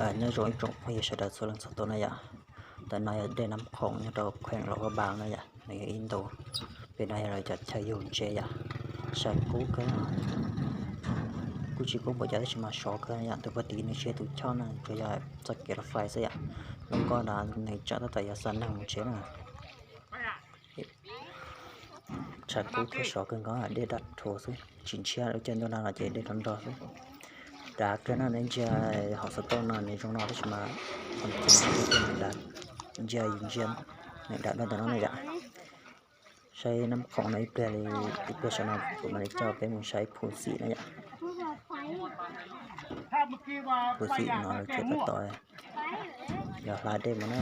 Nyob zoo ib tsoom phooj ywg sawv daws txhua leej txhua tus na yom. Ntawm no yog dej Nab Khoom nyob rau kheem Luam Phab Npas na yom, nws yog ib ntu, pem no yog lawv cov chaw yug ntses yom. Sai kub kawg, kuj tsis kub npaum cas tab sis mas sov kawg yom. Tus pog tid nws tsis yog tus choj na, tsuas yog txoj kev los fais xwb yom. Lub nkoj no nws tseem tab tom yuav xa neeg mus tsev na. Tshav kub thiab sov kawg nkaus, dej daj rhuav xwb, tsis ntshiab. Lub caij ntuj nag no ces dej nrog nrog xwb. Dav kawg na, nej ntsia hauv xov tooj no nws zoo no tab sis mas ntsia yus ntsia nws dav dua ntawm no na yom. Saib Nab Khoom no ib pliag li, ib pliag saum no kuv mam li coj peb mus saib Phu Xim na yom. Phu Xim no lawv tseem tab tom yog hla dej mus na.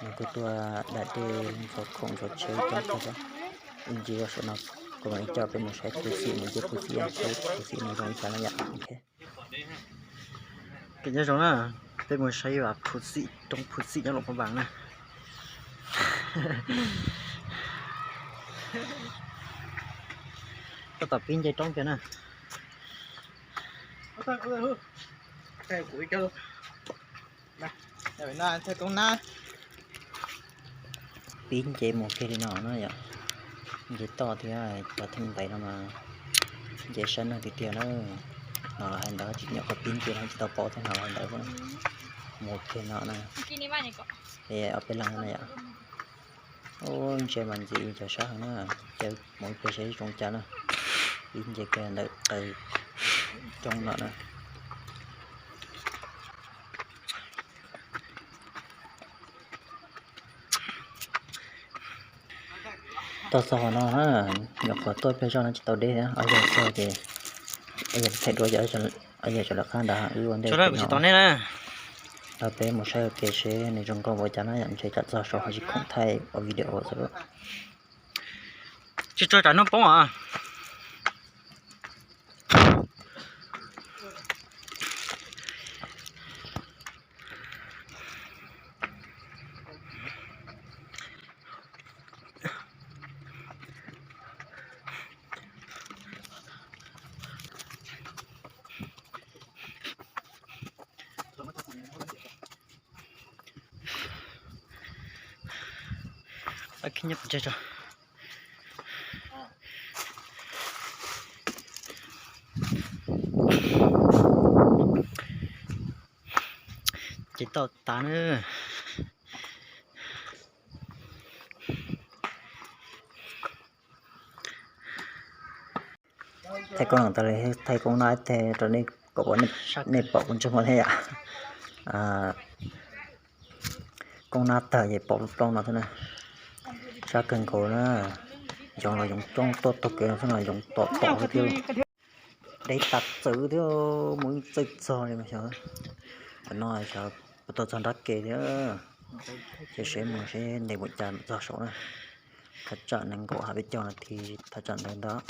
Nws kuj tuaj da dej ntxhua khoom ntxhua tsheb coob kawg thiab. Ib ntsis zog saum no kuv mam li coj peb mus saib Phu Xim, mus ncig Phu Xim saib Phu Xim nws zoo li cas na yom. Ces nyob zoo na, peb mus saib Phu Xim, roob Phu Xim nyob Luam Phab Npas na. Tab tom pib nce roob kiag na. Pib nce mus kiag li no na yom. Nce toj thiab cov theej ntais no mas nce saib neeg tiag tiag na. No los hais ntawd tsis nyuam qhuav pib nce no tsis tau paub thiab, no los hais ntawd mus kiag no na. Ob peb leeg na yom. Ub, ntsia mas ntxim cov sab heev na. Ces mus ib pliag saib zoo cas na. Pib nce kiag ntawm qab roob no na. Tuaj txog qhov no na, nyuam qhuav tuaj pliag zog no tsis tau deb thiab, ob yawg txog ces ob yawg them dua ces ob yawg tso lawv qab ntawd wb ua ntej no. Peb mus saib ua ke seb nws zoo nkauj npaum cas na yom, ntshe tsam txog saud ho tsis khoom thaij ua video xwb. Tsis tso tsam hnub poob os. Ces tau tas na. Thaij koob leej tas li, thaij koob nab ib teg rau nej kom nej pom kuv ntsoog ua li yom. Koob nab tawg ces pom plooj no thiab na. Sab kawg nkaus na. Yoov los yoov coob tuaj taug kev no xwb no, yoov tom tom thiab. Deb tas txawv thiab, mus yeej txawj txog li mas xyov. Tam no xyov puas tau txog nrab ke thiab. Ces seb mus seb ntev npaum cas mam txog saud na. Thaj tsam nees nkaum hab peb caug nas this thaj tsam ntawd ntag.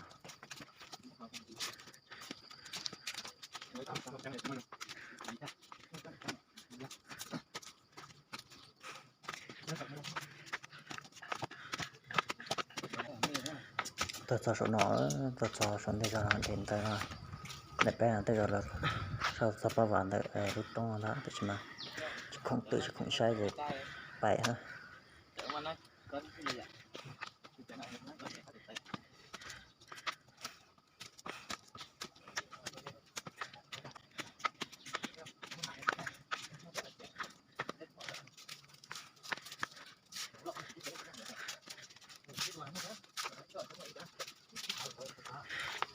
Tuaj txog saum no, tuaj txog saum ntej zog no ces ntawd no, ntawm peb no tej zaum lawv sau txog pab vas ntawm lub roob no ntag, tab sis mas tsis khoom twm tsis khoom saib ces pais hab.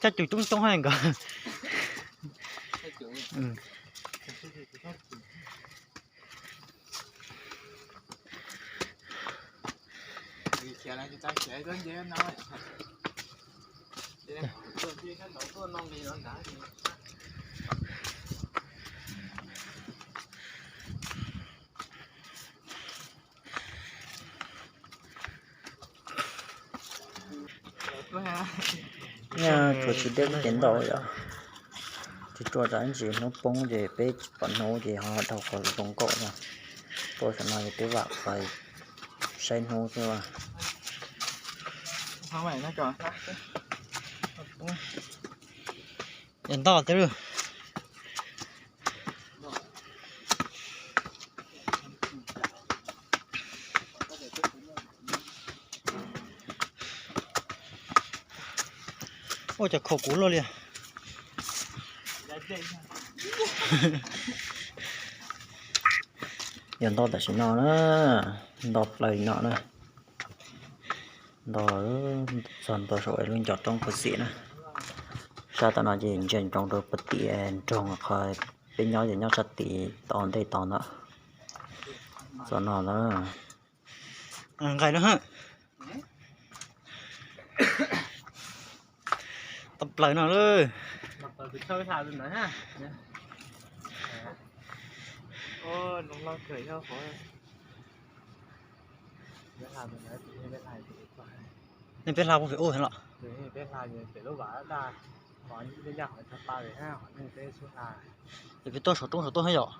Coj cus coob coob hab nkawd. Tsuas tsis deb ces ntau yom. Tsis tshua tsam ib ntsis hnub poob ces peb tsis pom hnub ces ho dhau qhov zoo nkauj no. Tuaj saum no ces peb vam qhov saib hnub xwb. Ntau thiab lauj. Ua cas khov kuv luaj li. Yog nto tam sim no na, nto plaws li no na. Nto txog nto saum lub ncov roob puag tim na. Sab tom no ces ntsia ntsoov rau puag tim nroog, qhov peb nyob ces nyob sab tim tod ntej tod ntag. Txog no na. Nqaim no. Tau plaws no lawm. Nej peb hla puag pem ub thiab los? Es peb tuaj saum roob saum tuaj thiab yom?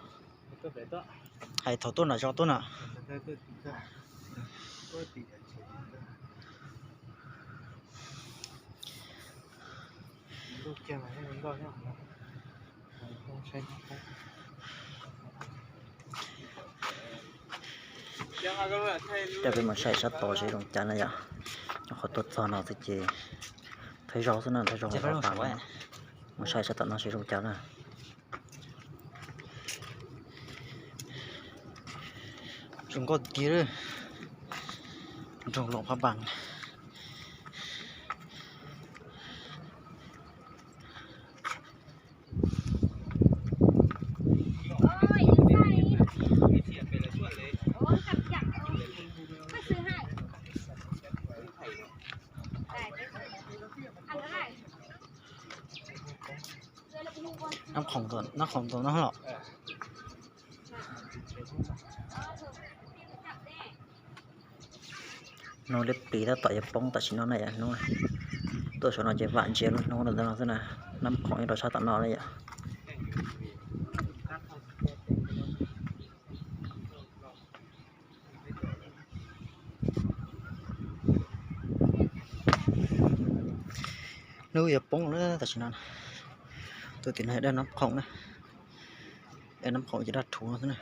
Hais thaum tuaj nram zos tuaj na. Coj peb mus saib sab tod seb zoo cas na yom. Nyob qhov tuaj txog no xwb ces thawj zaug xwb na, thawj zaug. Mus saib sab tom no seb zoo cas na. Zoo nkauj tiag, nroog Luam Phab Npas. Nab khoom, nab khoom tau no los? Hnub liab pliv tab tom yuav poob tam sim no na yom. Hnub tuaj saum no ces vam ntsia lub hnub rau ntawm no xwb na. Nab khoom nyob rau sab tom no na yom. Hnub yuav poob lawm tam sim no. Tuaj tim no dab nab khoom na, dab nab khoom ces dab rhuv no xwb na.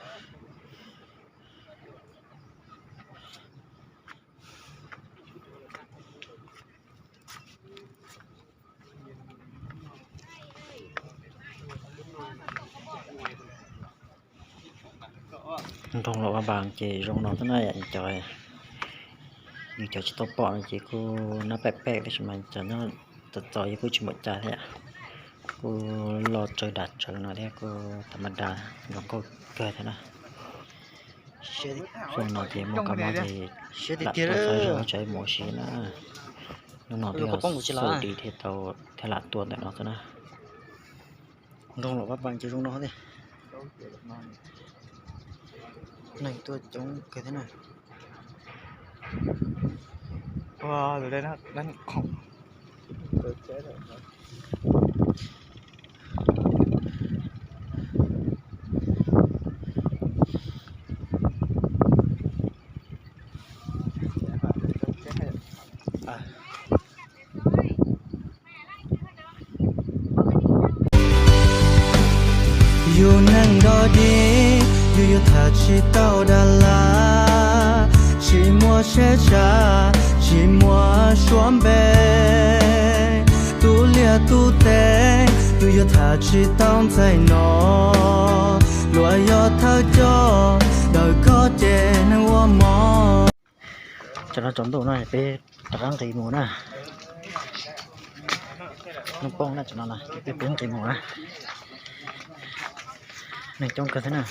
Nroog Luam Phab Npas ces zoo no xwb na yom. Yus cov tsis tau pom no ces kuj nab pem pem, tab sis mas cov nyob txom txom yus kuj tsis npaum cas thiab. Kuj loj tsawv dav tsawv no thiab, kuj tham ma das, zoo nkauj kawg thiab na. Xyoo no ces muaj kab mob ces lam tuaj txog zoo tsev mus ua si na. Hnub no twb yog xub di thiaj tau, thiaj lam tuaj ntawm no xwb na. Nroog Luam Phab Npas ces zoo no thiab. Neeg tuaj coob kawg thiab na. Yus neeg dog dig, yus yuav tham tsis tau dag laj, tsis muaj seb tsam, tsis muaj suab npe. Tub liaj tub teb, yus yuav tham tsis tau ntxhais no, luag yog thawj coj, daws koj ces neeg ua mov. Tam no tsaus ntuj no peb rov qab nqis mus na. Hnub poob na, tam no peb nqis mus na. Neeg coob kawg thiab na.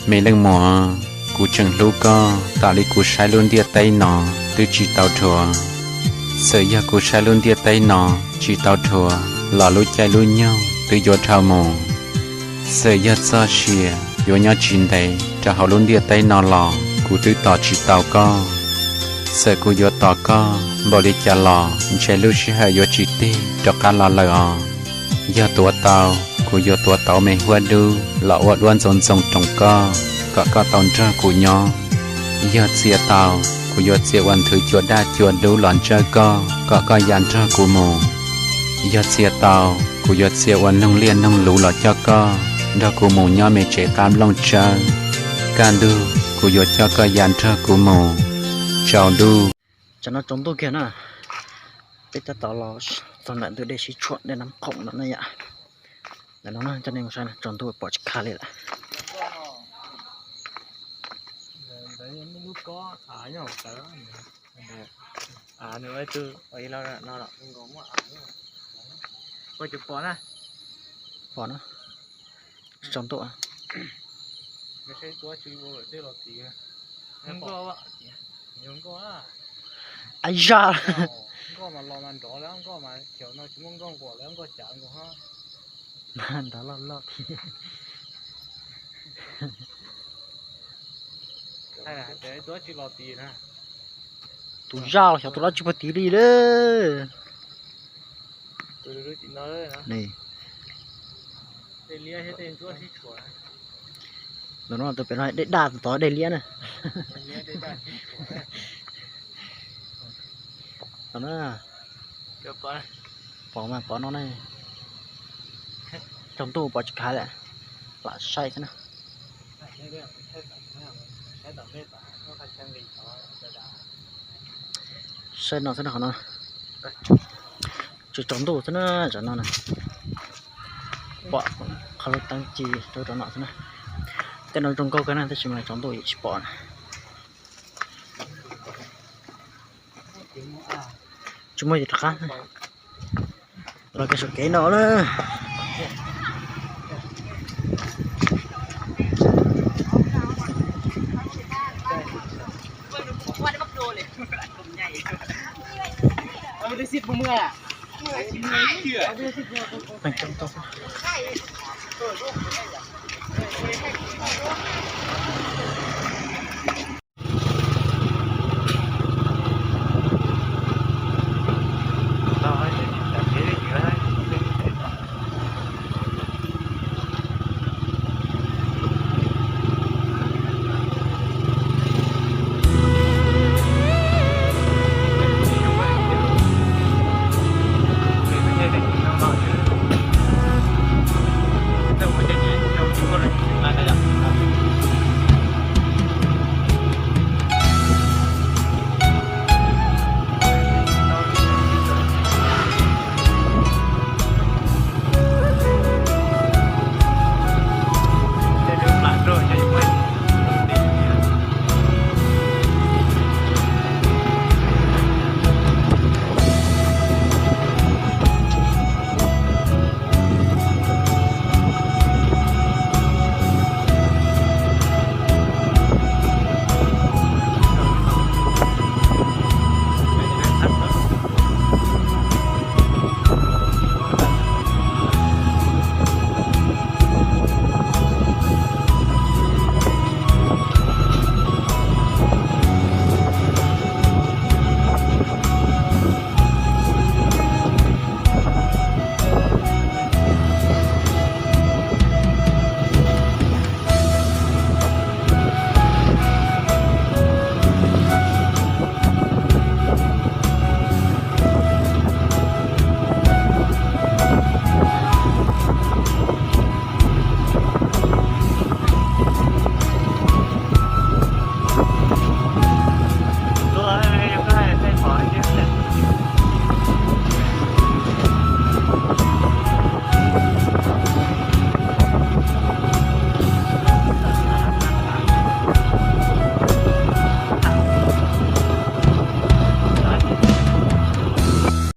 Me leej muam, kuv tseem hlub koj tas li kuv saib lub ntiaj teb no twb tsis tau dhuav. Txawm yog kuv saib lub ntiaj teb no tsis tau dhuav los lub caij lub nyoog twb yuav dhau mus. Txawm yog txoj sia yuav nyob tsis ntev rau hauv lub ntiaj teb no los kuv twb tos tsis tau koj. Txawm kuv yuav tos koj npaum li cas los ntshe lub sij hawm yuav tsis tig rov qab los lawm os. Yog tuav tau, kuv yuav tuav tau me huab dub los ua duab ntxoov ntxoo roos koj, kom koj tau nrog kuv nyob. Yog txia tau, kuv yuav txia ua nthwv cua daj cua dub los ntsawj koj, kom koj ya nrog kuv mus. Yog txia tau, kuv yuav txia ua noog liaj noog luv los coj koj nrog kuv mus nyob me tsev qab nplooj tsawb. Kaj ntug, kuv yuav coj koj ya nrog kuv mus. Tsaus ntuj. Tam no tsaus ntuj kiag na, peb tab tom los txog ntawm ntug dej sib tshuam dej Nab Khoom no na yom. Ntawm no coj nej mus saib, tsaus ntuj pom tsis kha li lawm. Pom na, tsaus ntuj. Ab zaj. Nrov loj loj thiab. Tus zaj los xyov tus dab tsi puag tid li lawm. Tus no tus pem no dej daj, tus tod dej liab na. Pom mas pom no na. Tsaus ntuj pom tsis kha lawm, lam saib xwb na. Saib no xwb na, qhov no tsaus ntuj xwb na, tam no na. Pom qhov lub teeb ci rau rau no xwb na. Tej no zoo nkauj kawg na, tab sis mas tsaus ntuj tsis pom na. Tsis muaj yus rov qab, los kev saum kev no na.